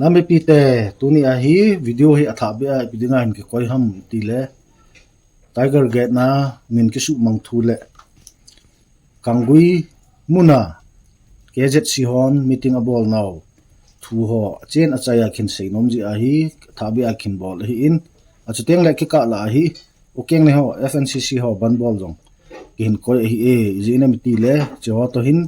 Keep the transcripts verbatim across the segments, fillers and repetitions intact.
Nampi te, tuni a hi video hi athah beh a ipi dinga hin kikoi ham tile, Tiger Gate na min kisuhmang thu le Kanggui muna K Z C hon meeting abol nau thu ho achen achai a khin seinom jeh a hi, athah beh a khin bol ahin, achuteng le kikah lah a hi, Ukeng ne ho, F N C C ho ban bol jong kihin koi ahi e, ijeh inem itile, hiche ho toh hin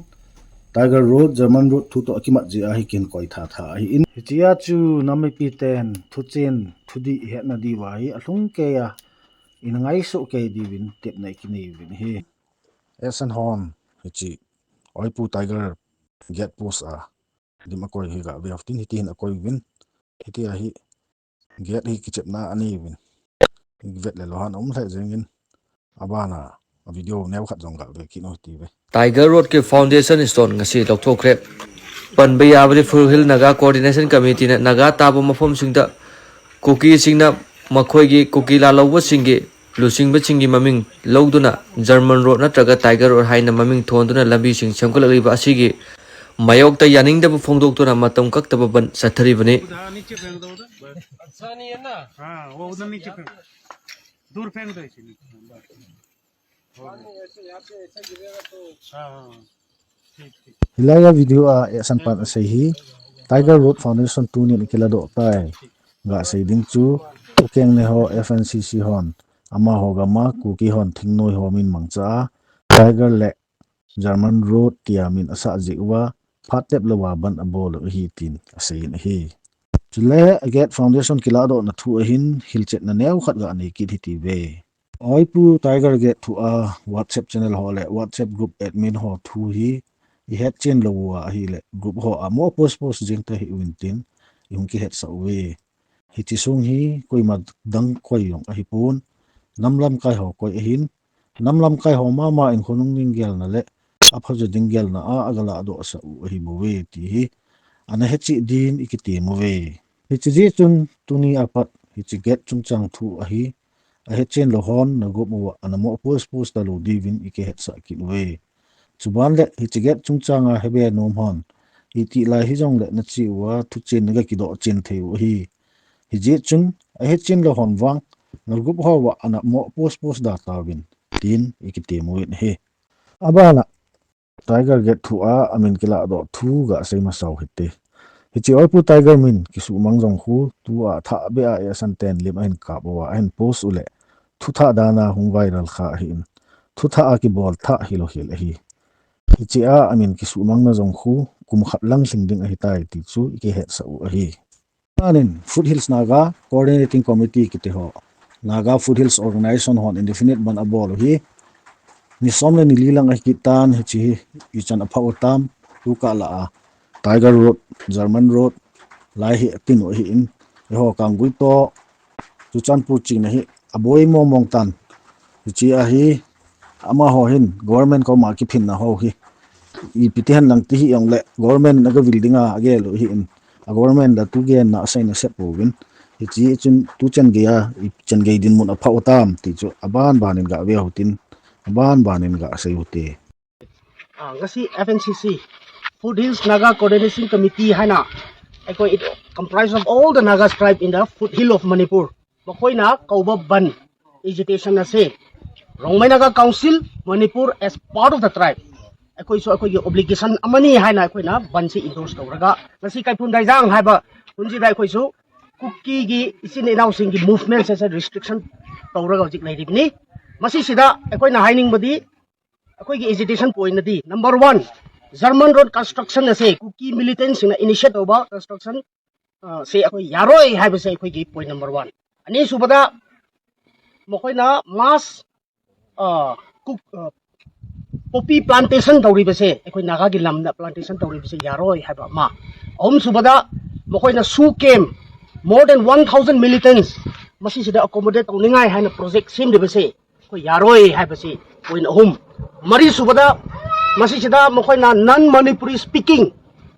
Tiger Road, German Road thu toh akimat jeh a hi kihin koi tha tha ahin. Hiche a chu nampi ten thuchen thudih ihetna diuva hi alhung kei a, ina ngaisuh kei diuvin tepna ikinei uvin ahi. Esan hon hiche Oipu Tiger Gate Post a lim akoi hi gave uvin tin, hiti hin akoi uvin, hiti a hi gate hi kichepna anei uvin. Vet le lou hen, aum lheh jengin, abana a video neo khat jong gave kit u hite ve. Tiger Road के foundation stone ꯉꯁꯤ ꯂꯧꯊꯣꯛꯈ꯭ꯔꯦ꯫ ꯄꯟꯕ ꯌꯥꯕꯗꯤ, ꯐꯨꯠꯍꯤꯜ ꯅꯥꯒꯥ ꯀꯣꯑꯣꯔꯗꯤꯅꯦꯁꯟ ꯀꯃꯤꯇꯤꯅ ꯅꯥꯒꯥ ꯇꯥꯕ ꯃꯐꯝꯁꯤꯡꯗ ꯀꯨꯀꯤꯁꯤꯡꯅ ꯃꯈꯣꯏꯒꯤ ꯀꯨꯀꯤ ꯂꯥꯜꯍꯧꯕꯁꯤꯡꯒꯤ ꯂꯨꯆꯤꯡꯕꯁꯤꯡꯒꯤ ꯃꯃꯤꯡ ꯂꯧꯗꯨꯅ ꯖꯔꯃꯟ ꯔꯣꯗ ꯅꯠꯇ꯭ꯔꯒ ꯇꯥꯏꯒꯔ ꯔꯣꯗ ꯍꯥꯏꯅ ꯃꯃꯤꯡ ꯊꯣꯟꯗꯨꯅ ꯂꯝꯕꯤꯁꯤꯡ ꯁꯦꯝꯒꯠꯂꯛꯂꯤꯕ ꯑꯁꯤꯒꯤ ꯃꯥꯌꯣꯛꯇ ꯌꯥꯅꯤꯡꯗꯕ ꯐꯣꯡꯗꯣꯛꯇꯨꯅ ꯃꯇꯝ ꯀꯛꯇꯕ ꯕꯟ ꯆꯠꯊꯔꯤꯕꯅꯤ꯫ अच्छा नहीं है ना? हाँ, वो उधर नीचे फेंक, दूर फेंक दो इसे नीचे। हाँ, हाँ, ठीक, ठीक। Hilai a video a esan pan asei hi, Tiger Road Foundation tunin ikiladoh tai ga sei ding chu, Ukeng ne ho F N C C hon, amaho gam a Kuki hon thingnoi ho min mangcha a, Tiger le German Road tia min asah jeh uva, phat tep louva ban abol u ahi tin aseiyin ahi. Chule a Gate Foundation kiladohna thu a hin hilchetna neo khat ga nei kit hite ve. Oipu Tiger Gate thu a WhatsApp channel ho le WhatsApp group admin ho thu hi ihetchen lou uva ahile group ho a mo post post jeng tahih uvin tin ihung kihetsah uve. Hiche sung hi koima dang koi jong ahipon, nam lamkai ho koi ahin, nam lamkai ho mama in khonung ding gelna le aphajo ding gelna a agaladohsah u ahibouve ti hi ana hetcheh din ikitem uve. Hiche jeh chun tuni apat hiche gate chungchang thu a hi ahetchen lou hon nagop uva ana mo post post talou diuvin ikihetsah kit uve. Chuban le hiche gate chungchang a hebe nom hon itih lai hijongle nache uva thuchen naga kidoh chen thei u ahi. Hijeh chun ahetchen lou hon vang nagop ho uva ana mo post post da tauvin tin ikitem uvin ahi. Abana Tiger Gate thu a amin kiladoh thu ga sei masau hite. Hiche Oipu Tiger min kisuhmang jong khu tua athah beh a esan ten lim ahin kap uva ahin post u le thuthah dan a hung viral kha ahin, thuthah a kibol thah hilou hel ahi. Hiche a amin kisuhmangna jong khu kum khat lang lhing ding ahitai ti chu ikihetsah u ahi. Anin Foothills Naga Coordinating Committee kiti ho, Naga Foothills Organization hon indefinite ban abol u hi ni som le ni li lang ahi kit tan, hiche hi ichan aphah u tam, tukah lah a Tiger Road, German Road lai hi atin u ahin, eiho Kanggui toh Churachandpur china hi aboi mong mong tan. Hiche a hi amaho hin government koma kiphinna ho hi ipi ti hen lang ti hijongle government in agavil dinga agel u ahin, a government la tu genna asei nasah pouvin, hiche chun tuchan gei a ichan gei dinmun aphah u tam ti chu aban ban in gave u hitin, aban ban in gasei u hite. Ah, ngasi F N C C, Foothills Naga Coordination Committee ꯍꯥꯏꯅ ꯑꯩꯈꯣꯏ, it comprise of all the Naga tribe in the foothill of Manipur. ꯃꯈꯣꯏꯅ ꯀꯧꯕ ꯕꯟ ꯑꯦꯖꯤꯇꯦꯁꯟ ꯑꯁꯤ ꯔꯣꯡꯃꯩ ꯅꯥꯒꯥ ꯀꯥꯎꯟꯁꯤꯜ Manipur as part of the tribe ꯑꯩꯈꯣꯏꯁꯨ ꯑꯩꯈꯣꯏꯒꯤ ꯑꯣꯕ꯭ꯂꯤꯒꯦꯁꯟ ꯑꯃꯅꯤ ꯍꯥꯏꯅ ꯑꯩꯈꯣꯏꯅ ꯕꯟꯁꯤ ꯏꯟꯗꯣꯔꯁ ꯇꯧꯔꯒ ꯉꯁꯤ ꯀꯩꯐꯨꯟ ꯗꯥꯏꯖꯥꯡ ꯍꯥꯏꯕ ꯈꯨꯟꯁꯤꯗ ꯑꯩꯈꯣꯏꯁꯨ ꯀꯨꯀꯤꯒꯤ ꯏꯆꯤꯟ ꯏꯅꯥꯎꯁꯤꯡꯒꯤ ꯃꯨꯚꯃꯦꯟꯁ ꯑꯁꯦ ꯔꯤꯁꯇ꯭ꯔꯤꯛꯁꯟ ꯇꯧꯔꯒ ꯍꯧꯖꯤꯛ ꯂꯩꯔꯤꯕꯅꯤ꯫ ꯃꯁꯤꯁꯤꯗ ꯑꯩꯈꯣꯏꯅ ꯍꯥꯏꯅꯤꯡꯕꯗꯤ ꯑꯩꯈꯣꯏꯒꯤ ꯑꯦꯖꯤꯇꯦꯁꯟ ꯄꯣꯏꯟꯠꯅꯗꯤ number one, German road construction ꯑꯁꯦ ꯀꯨꯀꯤ ꯃꯤꯂꯤꯇꯦꯟꯁꯤꯡꯅ ꯏꯅꯤꯁꯤꯌꯦꯠ ꯇꯧꯕ ꯀꯟꯁꯇ꯭ꯔꯛꯁꯟ ꯁꯦ ꯑꯩꯈꯣꯏ ꯌꯥꯔꯣꯏ ꯍꯥꯏꯕꯁꯦ ꯑꯩꯈꯣꯏꯒꯤ ꯄꯣꯏꯟꯠ ꯅꯝꯕꯔ ꯋꯥꯟ꯫ ꯑꯅꯤꯁꯨꯕꯗ ꯃꯈꯣꯏꯅ ꯃꯥꯁ ꯄꯣꯄꯤ ꯄ꯭ꯂꯥꯟꯇꯦꯁꯟ ꯇꯧꯔꯤꯕꯁꯦ, ꯑꯩꯈꯣꯏ ꯅꯥꯒꯥꯒꯤ ꯂꯝꯗ ꯄ꯭ꯂꯥꯟꯇꯦꯁꯟ ꯇꯧꯔꯤꯕꯁꯦ ꯌꯥꯔꯣꯏ ꯍꯥꯏꯕ ꯑꯃ꯫ ꯑꯍꯨꯝꯁꯨꯕꯗ ꯃꯈꯣꯏꯅ ꯁꯨ ꯀꯦꯝ more than one thousand militants ꯃꯁꯤꯁꯤꯗ ꯑꯦꯀꯣꯃꯣꯗꯦꯠ ꯇꯧꯅꯤꯡꯉꯥꯏ ꯍꯥꯏꯅ ꯄ꯭ꯔꯣꯖꯦꯛ ꯁꯦꯝꯂꯤꯕꯁꯦ ꯑꯩꯈꯣꯏ ꯌꯥꯔꯣꯏ ꯍꯥꯏꯕꯁꯤ ꯄꯣꯏꯟꯠ ꯑꯍꯨꯝ꯫ ꯃꯔꯤꯁꯨꯕꯗ ꯃꯁꯤꯁꯤꯗ ꯃꯈꯣꯏꯅ non Manipuri speaking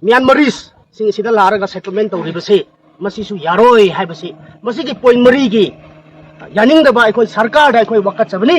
Myanmarese ꯁꯤꯡ ꯑꯁꯤꯗ ꯂꯥꯛꯂꯒ ꯁꯦꯇꯜꯃꯦꯟ ꯇꯧꯔꯤꯕꯁꯤ ꯃꯁꯤꯁꯨ ꯌꯥꯔꯣꯏ ꯍꯥꯏꯕꯁꯤ, ꯃꯁꯤꯒꯤ ꯄꯣꯏꯟꯠ ꯃꯔꯤꯒꯤ ꯌꯥꯅꯤꯡꯗꯕ ꯑꯩꯈꯣꯏ ꯁꯔꯀꯥꯔꯗ ꯑꯩꯈꯣꯏ ꯋꯥꯀꯠꯆꯕꯅꯤ꯫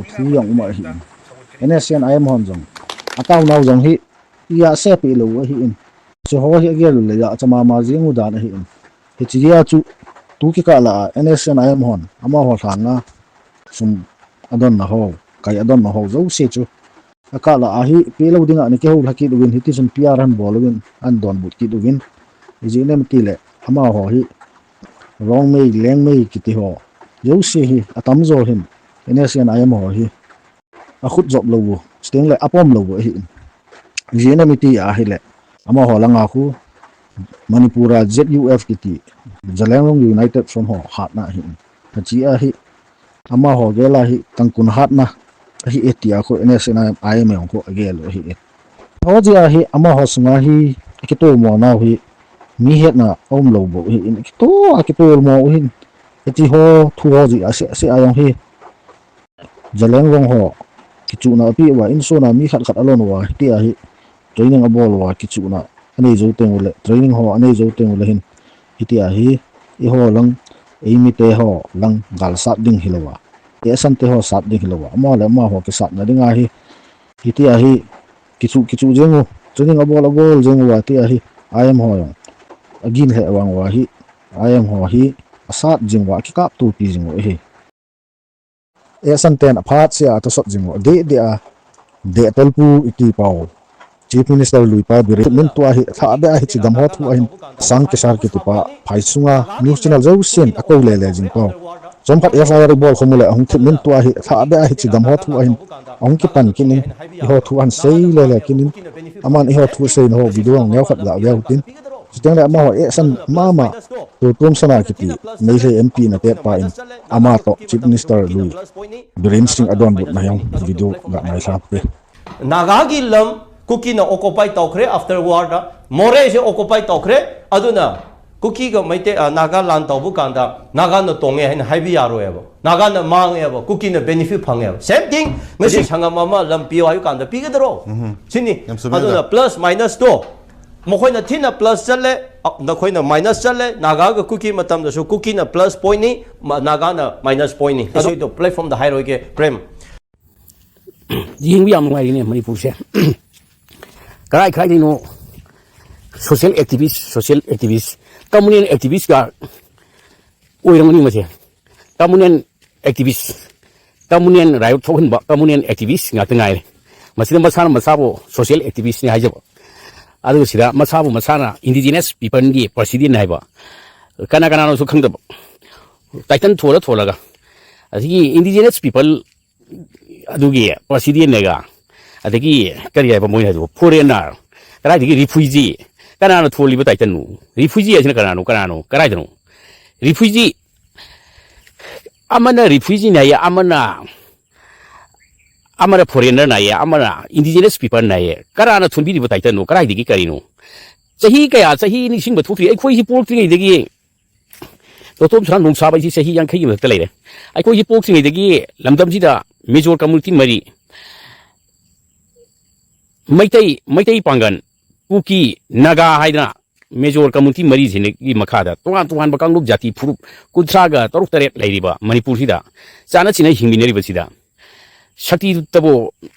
taonau thu jong um ahin. N S C N I M hon jong ataonau jong hi ijat seipeh lou ahin. Hiche ho hi agel u le jachat mama jing u dan ahin. Hiche dia chu tu kikah lah a N S C N I M hon amaho lhanga sum adonna ho, kai adonna ho jouse chu akah lah a hi pehlou dinga ana kihoulha kit uvin, hitichun P R ahin bol uvin, ahin donbut kit uvin. Ijeh inem itile amaho hi Rongmei, Liangmei kiti ho jouse hi atamjo hin N S C N I M ho hi akhut jop lou u, chuteng le apom lou u ahi in. Ijeh inem iti ahile, amaho langa khu Manipur a Z U F kiti, Zeliangrong United Front ho hatna ahi in. Achi ahi, amaho gel a hi Tangkhul hatna ahi e tia khu N S C N I M jong khu agel u ahi e. Ho jeh a hi amaho sunga hi akitolmo nau hi mi hetna aum lou bou ahi in, akitol, akitolmo u ahin. Iti ho thu ho jeh a seh seh a jong hi Zeliangrong ho kichuhna apeh uva, insung a mi khat khat alon uva, hitia hi training abol uva, kichuhna anei jou teng ule, training ho anei jou teng ule hin, hitia hi eiho lang, eimite ho lang gal sat ding hilouva, esan te ho sat ding hilouva, amaho le amaho kisatna dinga hi, hitia hi kichuh kichuh jeng u, training abol abol jeng uva, tia hi I M ho jong agin lheh vang uva hi, I M ho hi asat jing uva, akikap topi jing u ahi. Esan ten aphat sea atosot jing u, adeh deh a, Dehtolpu iti pau, Chief Minister lui pa Biren min tua hi, thah beh a hiche gam ho thu ahin, Sangkesar kiti pa, phai sunga news channel jousen akou lele jing pau. Chomkhat F I R ibol khom ule, ahung thip min tua hi, thah beh a hiche gam ho thu ahin, ahung kipan kit in, eiho thu ahin sei lele kit in, aman eiho thu seina ho video ang neo khat ga veu tin. Chuteng le amaho esan mama, Tutum Sana kiti, Meitei M P na tet pa in, ama toh Chief Minister lui, Biren Singh adonbutna jong video ga ngaisang te. Naga gi lam Kuki na occupy ꯇꯧꯈ꯭ꯔꯦ after war da. Moreh se occupy ꯇꯧꯈ꯭ꯔꯦ. ꯑꯗꯨꯅ ꯀꯨꯀꯤꯒ ꯃꯩꯇꯩ, ꯑ, ꯅꯥꯒꯥ ꯂꯥꯟ ꯇꯧꯕ ꯀꯥꯟꯗ ꯅꯥꯒꯥꯅ ꯇꯣꯡꯉꯦ ꯍꯥꯏꯅ ꯍꯥꯏꯕ ꯌꯥꯔꯣꯏꯕ꯫ ꯅꯥꯒꯥꯅ ꯃꯥꯡꯉꯦꯕ, ꯀꯨꯀꯤꯅ benefit ꯐꯪꯉꯦꯕ꯫ Same thing, ꯉꯁꯤ ꯁꯪꯒꯝ ꯑꯃ ꯂꯝ ꯄꯤꯌꯣ ꯍꯥꯏꯕ ꯀꯥꯟꯗ ꯄꯤꯒꯗ꯭ꯔꯣ? ꯎꯝ꯫ ꯁꯤꯅꯤ꯫ ꯌꯥꯝ ꯆꯨꯝꯃꯦ ꯑꯗꯨꯅ ꯑꯣꯖꯥ꯫ Plus minus ꯇꯣ ꯃꯈꯣꯏꯅ ꯊꯤꯅ plus ꯆꯠꯂꯦ, ꯑ, ꯅꯈꯣꯏꯅ minus ꯆꯠꯂꯦ꯫ ꯅꯥꯒꯥꯒ ꯀꯨꯀꯤ ꯃꯇꯝꯗꯁꯨ ꯀꯨꯀꯤꯅ plus pointꯅꯤ, ꯃ-, ꯅꯥꯒꯥꯅ minus pointꯅꯤ꯫ ꯑꯗꯨ ꯑꯩꯈꯣꯏꯗꯣ platformꯗ ꯍꯥꯏꯔꯣꯏꯒꯦ, ꯄ꯭ꯔꯦꯝ꯫ ꯌꯦꯡꯕ ꯌꯥꯝ ꯅꯨꯡꯉꯥꯏꯔꯤꯅꯦ ꯃꯅꯤꯄꯨꯔꯁꯦ꯫ ꯀꯔꯥꯏ ꯀꯔꯥꯏꯗꯩꯅꯣ social activist, social activist, communal activistꯀ ꯑꯣꯏꯔꯝꯒꯅꯤ ꯃꯁꯦ꯫ Communal activist, communal riot ꯊꯣꯛꯍꯟꯕ communal activist ꯉꯥꯛꯇ ꯉꯥꯏꯔꯦ꯫ ꯃꯁꯤꯗ ꯃꯁꯥꯅ ꯃꯁꯥꯕꯨ social activistꯅꯤ ꯍꯥꯏꯖꯕ꯫ ꯑꯗꯨꯒ ꯁꯤꯗ ꯃꯁꯥꯕꯨ ꯃꯁꯥꯅ indigenous peopleꯒꯤ presidentꯅꯤ ꯍꯥꯏꯕ꯫ ꯀꯅꯥ ꯀꯅꯥꯅꯣꯁꯨ ꯈꯪꯗꯕ꯫ Title ꯊꯣꯜꯂ ꯊꯣꯜꯂꯒ꯫ ꯑꯁꯤꯒꯤ indigenous people ꯑꯗꯨꯒꯤ presidentꯅꯦꯒ, ꯑꯗꯒꯤ ꯀꯔꯤ ꯍꯥꯏꯕ ꯃꯣꯏꯅ ꯍꯥꯏꯗꯨꯕꯨ? Foreigner, ꯀꯗꯥꯏꯗꯒꯤ refugee? ꯀꯅꯥꯅ ꯊꯣꯜꯂꯤꯕ titleꯅꯣ? Refugee ꯍꯥꯏꯁꯤꯅ ꯀꯅꯥꯅꯣ? ꯀꯅꯥꯅꯣ? ꯀꯗꯥꯏꯗꯅꯣ? Refugee, ꯑꯃꯅ refugeeꯅꯤ ꯍꯥꯏꯌꯦ, ꯑꯃꯅ, ꯑꯃꯅ foreignerꯅꯤ ꯍꯥꯏꯌꯦ, ꯑꯃꯅ indigenous peopleꯅꯤ ꯍꯥꯏꯌꯦ꯫ ꯀꯅꯥꯅ ꯊꯣꯟꯕꯤꯔꯤꯕ titleꯅꯣ? ꯀꯗꯥꯏꯗꯒꯤ ꯀꯔꯤꯅꯣ? ꯆꯍꯤ ꯀꯌꯥ, ꯆꯍꯤ ꯅꯤꯡꯁꯤꯡꯕ ꯊꯣꯛꯇ꯭ꯔꯤ꯫ ꯑꯩꯈꯣꯏꯁꯤ ꯄꯣꯛꯇ꯭ꯔꯤꯉꯩꯗꯒꯤ ꯇꯣꯇꯣꯝ ꯁꯅꯥ ꯅꯣꯡꯁꯥꯕ ꯑꯩꯁꯤ ꯆꯍꯤ ꯌꯥꯡꯈꯩꯒꯤ ꯃꯊꯛꯇ ꯂꯩꯔꯦ꯫ ꯑꯩꯈꯣꯏꯁꯤ ꯄꯣꯛꯇ꯭ꯔꯤꯉꯩꯗꯒꯤ ꯂꯝꯗꯝꯁꯤꯗ major community ꯃꯔꯤ, ꯃꯩꯇꯩ, ꯃꯩꯇꯩ ꯄꯥꯡꯒꯜ, ꯀꯨꯀꯤ, ꯅꯥꯒꯥ ꯍꯥꯏꯗꯅ major community ꯃꯔꯤꯁꯤꯒꯤ ꯃꯈꯥꯗ ꯇꯣꯉꯥꯟ ꯇꯣꯉꯥꯟꯕ ꯀꯥꯡꯂꯨꯞ ꯖꯥꯇꯤ ꯐꯨꯔꯨꯞ ꯀꯨꯟꯊ꯭ꯔꯥꯒ ꯇꯔꯨꯛ ꯇꯔꯦꯠ ꯂꯩꯔꯤꯕ ꯃꯅꯤꯄꯨꯔꯁꯤꯗ ꯆꯥꯅ ꯆꯤꯅ ꯍꯤꯡꯃꯤꯟꯅꯔꯤꯕꯁꯤꯗ ꯁꯛꯇꯤꯗꯕꯨ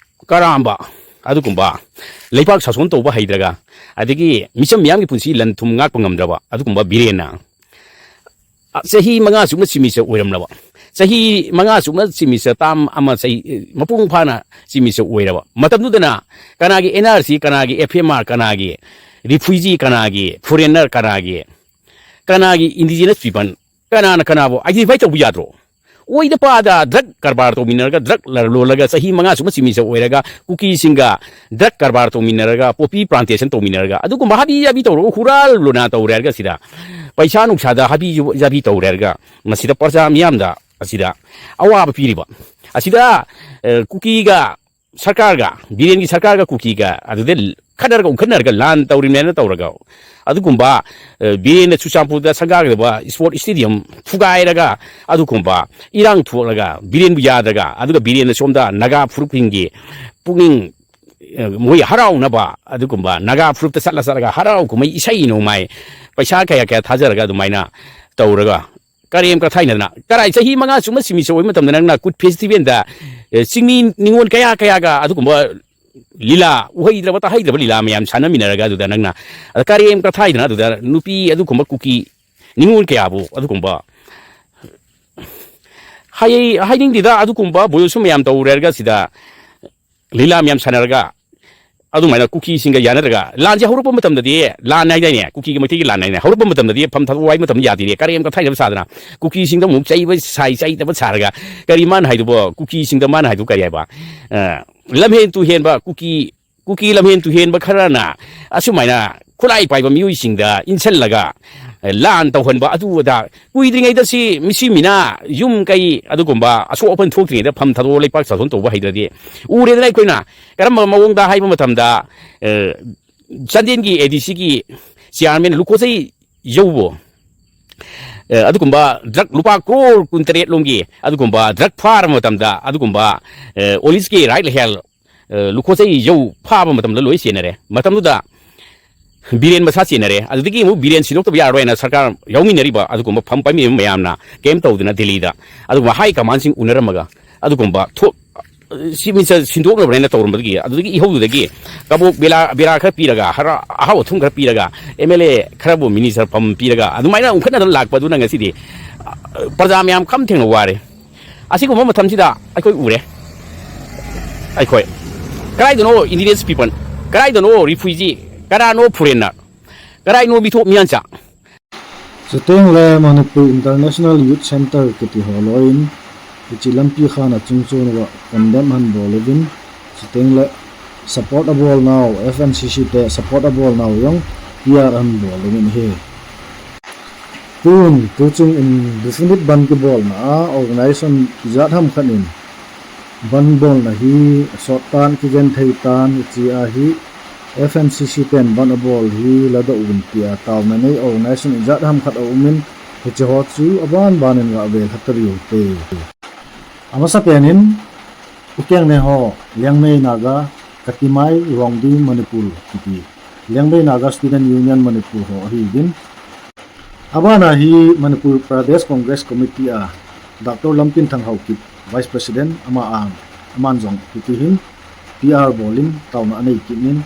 ꯀꯔꯥꯝꯕ ꯑꯗꯨꯒꯨꯝꯕ ꯂꯩꯕꯥꯛ ꯁꯥꯁꯣꯟ ꯇꯧꯕ ꯍꯩꯇ꯭ꯔꯒ, ꯑꯗꯒꯤ ꯃꯤꯆꯝ ꯃꯤꯌꯥꯝꯒꯤ ꯄꯨꯟꯁꯤ ꯂꯟ ꯊꯨꯝ ꯉꯥꯛꯄ ꯉꯝꯗ꯭ꯔꯕ ꯑꯗꯨꯒꯨꯝꯕ ꯕꯤꯔꯦꯟꯅ, ꯑ, ꯆꯍꯤ ꯃꯉꯥ ꯆꯨꯞꯅ chief minister ꯑꯣꯏꯔꯝꯂꯕ, ꯆꯍꯤ ꯃꯉꯥ ꯆꯨꯞꯅ chief minister term ꯑꯃ ꯆꯍꯤ, ꯑ, ꯃꯄꯨꯡ ꯐꯥꯅ chief minister ꯑꯣꯏꯔꯕ ꯃꯇꯝꯗꯨꯗꯅ ꯀꯅꯥꯒꯤ N R C, ꯀꯅꯥꯒꯤ F M R, ꯀꯅꯥꯒꯤ refugee, ꯀꯅꯥꯒꯤ foreigner, ꯀꯅꯥꯒꯤ, ꯀꯅꯥꯒꯤ indigenous people, ꯀꯅꯥꯅ ꯀꯅꯥꯕꯨ identify ꯇꯧꯕ ꯌꯥꯗ꯭ꯔꯣ? ꯑꯣꯏꯗ ꯄꯥꯗ drug ꯀꯔꯕꯥꯔ ꯇꯧꯃꯤꯟꯅꯔꯒ, drug ꯂꯂꯣꯜꯂꯒ, ꯆꯍꯤ ꯃꯉꯥ ꯁꯨꯕ chief minister ꯑꯣꯏꯔꯒ, ꯀꯨꯀꯤꯁꯤꯡꯒ drug ꯀꯔꯕꯥꯔ ꯇꯧꯃꯤꯟꯅꯔꯒ, poppy plantation ꯇꯧꯃꯤꯟꯅꯔꯒ, ꯑꯗꯨꯒꯨꯝꯕ ꯍꯥꯕꯤ ꯖꯥꯕꯤ ꯇꯧꯔꯒ, ꯍꯨꯔꯥꯜ ꯂꯣꯅꯥ ꯇꯧꯔꯦ ꯍꯥꯏꯔꯒ ꯁꯤꯗ, ꯄꯩꯁꯥ ꯅꯨꯡꯁꯥꯗ ꯍꯥꯕꯤ ꯖꯥꯕꯤ ꯇꯧꯔꯦ ꯍꯥꯏꯔꯒ, ꯃꯁꯤꯗ ꯄ꯭ꯔꯖꯥ ꯃꯤꯌꯥꯝꯗ ꯑꯁꯤꯗ ꯑꯋꯥꯕ ꯄꯤꯔꯤꯕ꯫ ꯑꯁꯤꯗ, ꯑ, ꯀꯨꯀꯤꯒ ꯁꯔꯀꯥꯔꯒ, ꯕꯤꯔꯦꯟꯒꯤ ꯁꯔꯀꯥꯔꯒ ꯀꯨꯀꯤꯒ ꯑꯗꯨꯗ ꯈꯠꯅꯔꯒ, ꯎꯪꯈꯠꯅꯔꯒ, ꯂꯥꯟ ꯇꯧꯔꯤꯕꯅꯦꯅ ꯇꯧꯔꯒ, ꯑꯗꯨꯒꯨꯝꯕ, ꯑ, ꯕꯤꯔꯦꯟꯅ ꯆꯨꯔꯆꯥꯟꯄꯨꯔꯗ ꯁꯪꯒꯥꯒꯗꯕ sport stadium ꯊꯨꯒꯥꯏꯔꯒ, ꯑꯗꯨꯒꯨꯝꯕ ꯏꯔꯥꯡ ꯊꯣꯛꯂꯒ, ꯕꯤꯔꯦꯟꯕꯨ ꯌꯥꯗ꯭ꯔꯒ, ꯑꯗꯨꯒ ꯕꯤꯔꯦꯟꯅ ꯁꯣꯝꯗ ꯅꯥꯒꯥ ꯐꯨꯔꯨꯞꯁꯤꯡꯒꯤ ꯄꯨꯛꯅꯤꯡ, ꯑ, ꯃꯣꯏ ꯍꯔꯥꯎꯅꯕ, ꯑꯗꯨꯒꯨꯝꯕ ꯅꯥꯒꯥ ꯐꯨꯔꯨꯞꯇ ꯆꯠꯂ ꯆꯠꯂꯒ ꯍꯔꯥꯎ ꯀꯨꯝꯍꯩ, ꯏꯁꯩ ꯅꯣꯡꯃꯥꯏ, ꯄꯩꯁꯥ ꯀꯌꯥ ꯀꯌꯥ ꯊꯥꯖꯔꯒ ꯑꯗꯨꯃꯥꯏꯅ ꯇꯧꯔꯒ, ꯀꯔꯦꯝ ꯀꯊꯥꯏꯅꯗꯅ, ꯀꯔꯥꯏ ꯆꯍꯤ ꯃꯉꯥ ꯆꯨꯝꯅ ꯆꯤꯃꯤꯁ ꯑꯣꯏꯕ ꯃꯇꯝꯗ ꯅꯪꯅ ꯀꯨꯠ festivalꯗ, ꯑꯦ, ꯆꯤꯡꯃꯤ ꯅꯤꯉꯣꯜ ꯀꯌꯥ ꯀꯌꯥꯒ ꯑꯗꯨꯒꯨꯝꯕ ꯂꯤꯂꯥ, ꯎꯍꯩꯗ꯭ꯔꯕ ꯇꯥꯍꯩꯗ꯭ꯔꯕ ꯂꯤꯂꯥ ꯃꯌꯥꯝ ꯁꯥꯟꯅꯃꯤꯟꯅꯔꯒ ꯑꯗꯨꯗ ꯅꯪꯅ, ꯑꯗ ꯀꯔꯦꯝ ꯀꯊꯥꯏꯗꯅ ꯑꯗꯨꯗ ꯅꯨꯄꯤ ꯑꯗꯨꯒꯨꯝꯕ ꯀꯨꯀꯤ ꯅꯤꯉꯣꯜ ꯀꯌꯥꯕꯨ ꯑꯗꯨꯒꯨꯝꯕ ꯍꯥꯏ-, ꯍꯥꯏꯅꯤꯡꯗꯦꯗ, ꯑꯗꯨꯒꯨꯝꯕ ꯕꯣꯌꯣꯁꯨ ꯃꯌꯥꯝ ꯇꯧꯔꯦ ꯍꯥꯏꯔꯒ ꯁꯤꯗ ꯂꯤꯂꯥ ꯃꯌꯥꯝ ꯁꯥꯟꯅꯔꯒ ꯑꯗꯨꯃꯥꯏꯅ ꯀꯨꯀꯤꯁꯤꯡꯒ ꯌꯥꯅꯔꯒ ꯂꯥꯟꯁꯦ ꯍꯧꯔꯛꯄ ꯃꯇꯝꯗꯗꯤ, ꯂꯥꯟ ꯍꯥꯏꯗꯥꯏꯅꯦ, ꯀꯨꯀꯤꯒ ꯃꯩꯇꯩꯒꯤ ꯂꯥꯟ ꯍꯥꯏꯅꯦ, ꯍꯧꯔꯛꯄ ꯃꯇꯝꯗꯗꯤ ꯐꯝ ꯊꯥꯗꯣꯛꯑꯣ ꯍꯥꯏ ꯃꯇꯝꯗ ꯌꯥꯗꯦꯅꯦ, ꯀꯔꯦꯝ ꯀꯊꯥꯏꯅꯕ ꯁꯥꯗꯅ, ꯀꯨꯀꯤꯁꯤꯡꯗ ꯑꯃꯨꯛ ꯆꯩꯕ ꯁꯥꯏ, ꯆꯩꯗꯕ ꯁꯥꯔꯒ, ꯀꯔꯤ ꯃꯥꯅ ꯍꯥꯏꯗꯨꯕꯣ, ꯀꯨꯀꯤꯁꯤꯡꯗ ꯃꯥꯅ ꯍꯥꯏꯗꯨ ꯀꯔꯤ ꯍꯥꯏꯕ? ꯑ, ꯂꯝꯍꯦꯟ ꯇꯨꯍꯦꯟꯕ ꯀꯨꯀꯤ, ꯀꯨꯀꯤ ꯂꯝꯍꯦꯟ ꯇꯨꯍꯦꯟꯕ ꯈꯔꯅ ꯑꯁꯨꯃꯥꯏꯅ ꯈꯨꯠꯂꯥꯏ ꯄꯥꯏꯕ ꯃꯤꯑꯣꯏꯁꯤꯡꯗ ꯏꯟꯁꯤꯜꯂꯒ, ꯑ, ꯂꯥꯟ ꯇꯧꯍꯟꯕ, ꯑꯗꯨ ꯑꯗꯥ, ꯀꯨꯏꯗ꯭ꯔꯤꯉꯩꯗ ꯁꯤ ꯃꯤꯁꯤ ꯃꯤꯅ ꯌꯨꯝ ꯀꯩ ꯑꯗꯨꯒꯨꯝꯕ ꯑꯁꯣꯛ ꯑꯄꯟ ꯊꯣꯛꯇ꯭ꯔꯤꯉꯩꯗ ꯐꯝ ꯊꯥꯗꯣꯛꯑ ꯂꯩꯄꯥꯛ ꯁꯥꯁꯣꯟ ꯇꯧꯕ ꯍꯩꯇ꯭ꯔꯗꯤ, ꯎꯔꯦꯗꯅ ꯑꯩꯈꯣꯏꯅ ꯀꯔꯝꯕ ꯃꯑꯣꯡꯗ ꯍꯥꯏꯕ ꯃꯇꯝꯗ, ꯑ, ꯆꯥꯟꯗꯦꯜꯒꯤ A D C ꯒꯤ chairman ꯂꯨꯀꯣꯆꯩ ꯌꯧꯕꯨ, ꯑ, ꯑꯗꯨꯒꯨꯝꯕ drug ꯂꯨꯄꯥ ꯀ꯭ꯔꯣꯔ ꯀꯨꯟꯇꯔꯦꯠ ꯂꯣꯝꯒꯤ ꯑꯗꯨꯒꯨꯝꯕ drug ꯐꯥꯔꯕ ꯃꯇꯝꯗ, ꯑꯗꯨꯒꯨꯝꯕ, ꯑ, ꯑꯣꯂꯤꯁꯀꯤ right hand, ꯑ, ꯂꯨꯀꯣꯆꯩ ꯌꯧ ꯐꯥꯕ ꯃꯇꯝꯗ ꯂꯣꯏ ꯆꯦꯟꯅꯔꯦ꯫ ꯃꯇꯝꯗꯨꯗ ꯕꯤꯔꯦꯟ ꯃꯁꯥ ꯆꯦꯟꯅꯔꯦ꯫ ꯑꯗꯨꯗꯒꯤ ꯑꯃꯨꯛ ꯕꯤꯔꯦꯟ ꯁꯤꯟꯗꯣꯛꯇꯕ ꯌꯥꯔꯣꯏꯅ ꯁꯔꯀꯥꯔ ꯌꯥꯎꯃꯤꯟꯅꯔꯤꯕ ꯑꯗꯨꯒꯨꯝꯕ ꯐꯝ ꯄꯥꯏꯃꯤꯟꯅꯕ ꯃꯌꯥꯝꯅ ꯀꯦꯝ ꯇꯧꯗꯨꯅ ꯗꯤꯜꯂꯤꯗ ꯑꯗꯨꯒꯨꯝꯕ high command ꯁꯤꯡ ꯎꯅꯔꯝꯃꯒ ꯑꯗꯨꯒꯨꯝꯕ ꯊꯣꯛ-, ꯁꯤ ꯃꯤꯁ ꯁꯤꯟꯗꯣꯛꯅꯕꯅꯦꯅ ꯇꯧꯔꯝꯕꯗꯒꯤ, ꯑꯗꯨꯗꯒꯤ ꯏꯍꯧꯗꯨꯗꯒꯤ ꯀꯕꯣꯛ ꯕꯦꯂꯥ, ꯕꯦꯔꯥ ꯈꯔ ꯄꯤꯔꯒ, ꯍꯔ-, ꯑꯍꯥꯎ ꯑꯊꯨꯝ ꯈꯔ ꯄꯤꯔꯒ, M L A ꯈꯔꯕꯨ minister ꯐꯝ ꯄꯤꯔꯒ, ꯑꯗꯨꯃꯥꯏꯅ ꯎꯪꯈꯠꯅꯗꯅ ꯂꯥꯛꯄꯗꯨꯅ ꯉꯁꯤꯗꯤ, ꯑ, ꯄ꯭ꯔꯖꯥ ꯃꯌꯥꯝ ꯈꯝ ꯊꯦꯡꯅ ꯋꯥꯔꯦ꯫ ꯑꯁꯤꯒꯨꯝꯕ ꯃꯇꯝꯁꯤꯗ ꯑꯩꯈꯣꯏ ꯎꯔꯦ꯫ ꯑꯩꯈꯣꯏ ꯀꯗꯥꯏꯗꯅꯣ indigenous people, ꯀꯗꯥꯏꯗꯅꯣ refugee, ꯀꯅꯥꯅꯣ foreigner, ꯀꯗꯥꯏꯅꯣ ꯃꯤꯊꯣꯛ ꯃꯤꯌꯥꯟꯆꯥ? Chuteng le Manipur International Youth Center kiti ho loiyin, hiche lampi khat a chungchon uva condemn ahin bol uvin, chuteng le support abolnau, F N C C te support abolnau jong P R ahin bol uvin ahi. Tun, tuchung indefinite bandh kibolna a organization ijat ham khat in bandh bolna hi sot tan, kigenthei tan, hiche a hi F N C C ten bandh abol hi ladoh uvin tia taona nei organization ijat ham khat aumin, hiche ho chu aban ban in gah velha tadiu te. Amasapen in, Ukeng Neho, Liangmei Naga, Katimai Rongdi Manipur kiti, Liangmei Naga Student Union Manipur ho ahiuvin. Abana hi Manipur Pradesh Congress Committee a Doctor Lampinthang Haokip, Vice President, ama ang, aman jong hiti hin P R bolin taona anei kit in.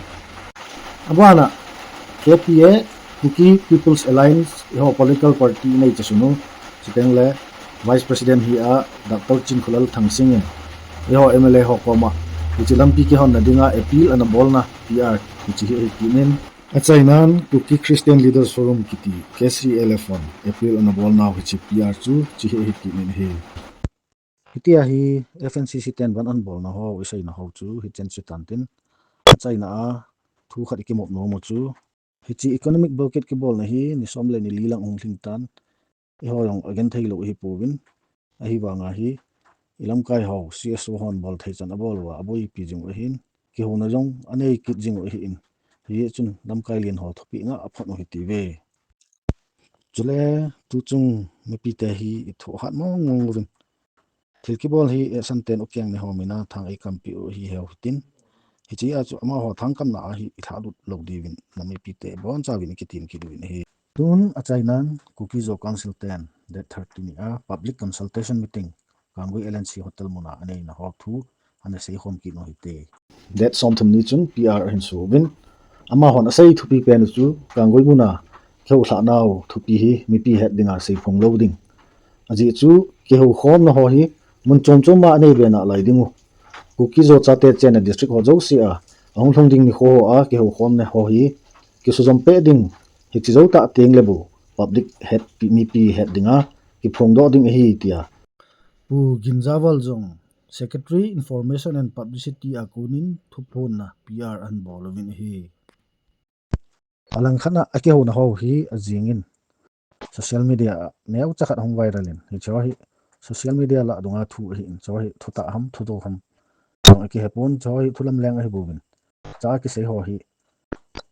Abana K P A, Kuki People's Alliance, eiho political party inei chasunu, chuteng le Vice President hi a Doctor Chinkholal Thangsing in eiho M L A ho koma hiche lampi kihonna dinga appeal ana bolna P R hiche hi ahi kit in. Achainan Kuki Christian Leaders Forum kiti, K C L F hon appeal ana bolnau hiche P R chu hiche hi ahi kit in ahi. Hitia hi F N C C ten bandh abolna ho iseina ho chu hichen chu tantin, achaina a thu khat ikimop nom u chu, hiche economic blockade kibolna hi ni som le ni li lang hung lhing tan, eiho jong agenthei lou ahipouvin, ahivanga hi ilamkai ho C S O hon bol thei chan abol uva aboipi jing u ahin, kihouna jong anei kit jing u ahin, hichun lamkai lien ho thupeh ngah aphot u hitiuve. Chule tuchung mipite hi ithoh hat mong mong uvin, thil kibol hi asan ten Ukeng Neho mina thang eikampi u ahi heu hitin, hiche a chu amaho thangkamna a hi ilhalut lou diuvin nam mipite bonchauvin ikitem kit uvin ahi. Tun achainan Kuki Zo Council ten date thirty ni a public consultation meeting Kanggui L N C Hotel muna aneina ho thu ana seikhom kit u hite. Date somthum ni chun P R ahin souvin, amahon asei thupi pen u chu Kanggui muna kihou lhahnau thupi hi mipi het dinga seiphong lou ding. Ajeh chu kihoukhomna ho hi mun chom chom a anei be nalai ding u, Kuki Zo chate chenna district ho jouse a ahung lhung ding nikho ho a kihoukhomna ho hi kisujom peh ding, hiche jou tah teng le bou public het, mipi het dinga kiphongdoh ding ahi tia Pu Ginjawal jong Secretary Information and Publicity a konin thuphonna P R ahin bol uvin ahi. Alangkhat a akihouna ho hi ajingin social media a neocha khat ahung viral in, hiche ho hi social media lah dunga thu ahin, hiche ho hi thutah ham, thudou ham jong akihepon, hiche ho hi thu lamleng ahibouvin, hiche a kisei ho hi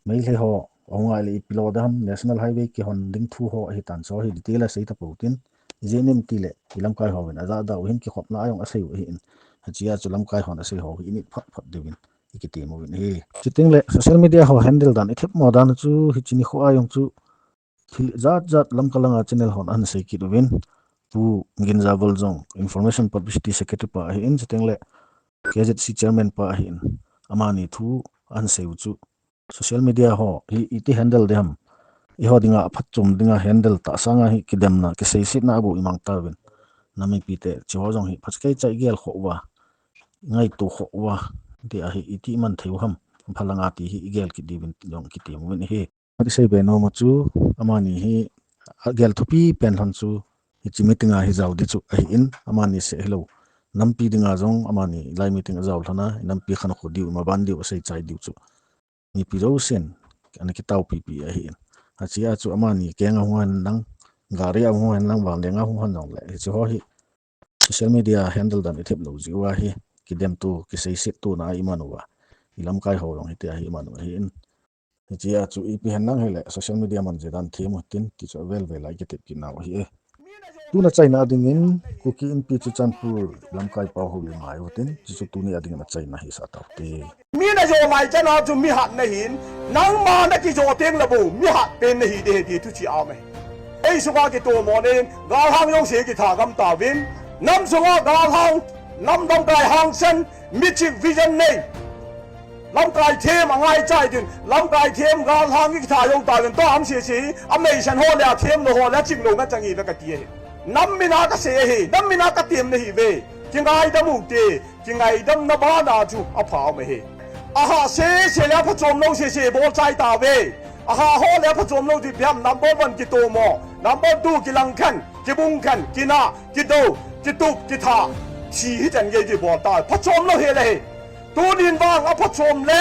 Meitei ho ahung ngai le ipi lou ding ham, National Highway kihon ding thu ho ahitan, hiche ho hi detail a sei tapou tin, ijeh inem itile ilamkai hovin ajahda u hin kikhopna a jong asei u ahin, hiche a chu lamkai hon asei ho hi init phot phot diuvin ikitem uvin ahi. Chuteng le social media ho handle dan ithemmo dan chu hiche nikho a jong chu thil jat jat Lamka langa channel hon ahin sei kit uvin, Pu Ginjawal jong Information Publicity Secretary pa ahin, chuteng le K Z C Chairman pa ahin, amani thu ahin sei u chu social media ho hi iti handle ding ham, eiho dinga aphatchom dinga handle tah sanga hi kidemna, kiseisetna abou imang tauvin, nam mipite hiche ho jong hi phatecha igel khoh uva, ngaito khoh uva, tia hi iti iman thei u ham. phalanga ti hi igel kit diuvin jong kiti uvin ahi. Ati sei be nom a chu, amani hi agel thupi pen lhon chu, hiche meeting a hi jao di chu ahin, amani seh hilou, nampi dinga jong amani lai meeting ajao lhon a, nampi khankho diu, maban diu, asei chai diu chu mipi jousen ana kitaopipi ahin. Hichea chu amani keng a hung hen lang, gari a hung hen lang, vanleng a hung hen lang le, hiche ho hi social media handle dan ithep lou jeh uva hi, kidemto, kiseiset tona a iman uva, ilamkai ho jong hitia hi iman u ahin. Hichea chu ipi hen lang hile social media man jeh dan them u hitin ti chu avel vel a ikitep kit nau ahi e. Tuna chaina dingin Kuki Inpi Churachandpur lamkai pao houin ngai utin, chuchu tuni a dingin achaina hisah taute. Mi najo ngai chana chu mihat nahin, nangma nakijo teng le bou mihat pen nahi ding ahi ti thuchih aume. Ei sunga kitomo nei, galhang jouse kitha gam tauvin, nam sunga galhang, nam lamkai hangsan, miching vision nei, lamkai them angaichai din, lamkai them galhang kitha jou tauvin, tua ham sese hi, ameisan ho le athem lou ho le aching louna chang ahiuve kati ahi. Nam mina kasei ahi, nam mina katem nahiuve, kingaidam ute, kingaidamna bana chu apha um ahi. Aha sese le aphachom lou sese bol chai tauve. Aha ho le aphachom lou chu ipi ham, number one kitomo, number two kilangkhen, kibungkhen, kina, kidou, kitup, kitha, thi hichan gei chu ibol tauve. Phachom lou hile hi. Tunin vang aphachom le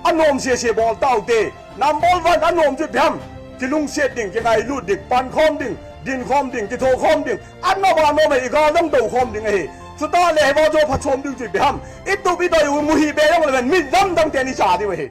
anom sese bol taute. Number one anom chu ipi ham, kilungset ding, kingailut ding, pankhom ding, dinkhom ding, kithokhom ding, anoma nom e, igal dang doukhom ding ahi. Chutah le hiva chu phachom ding chu ipi ham, itup idoi u muhi be jong le ven, mi lamdang ten icha diu ahi.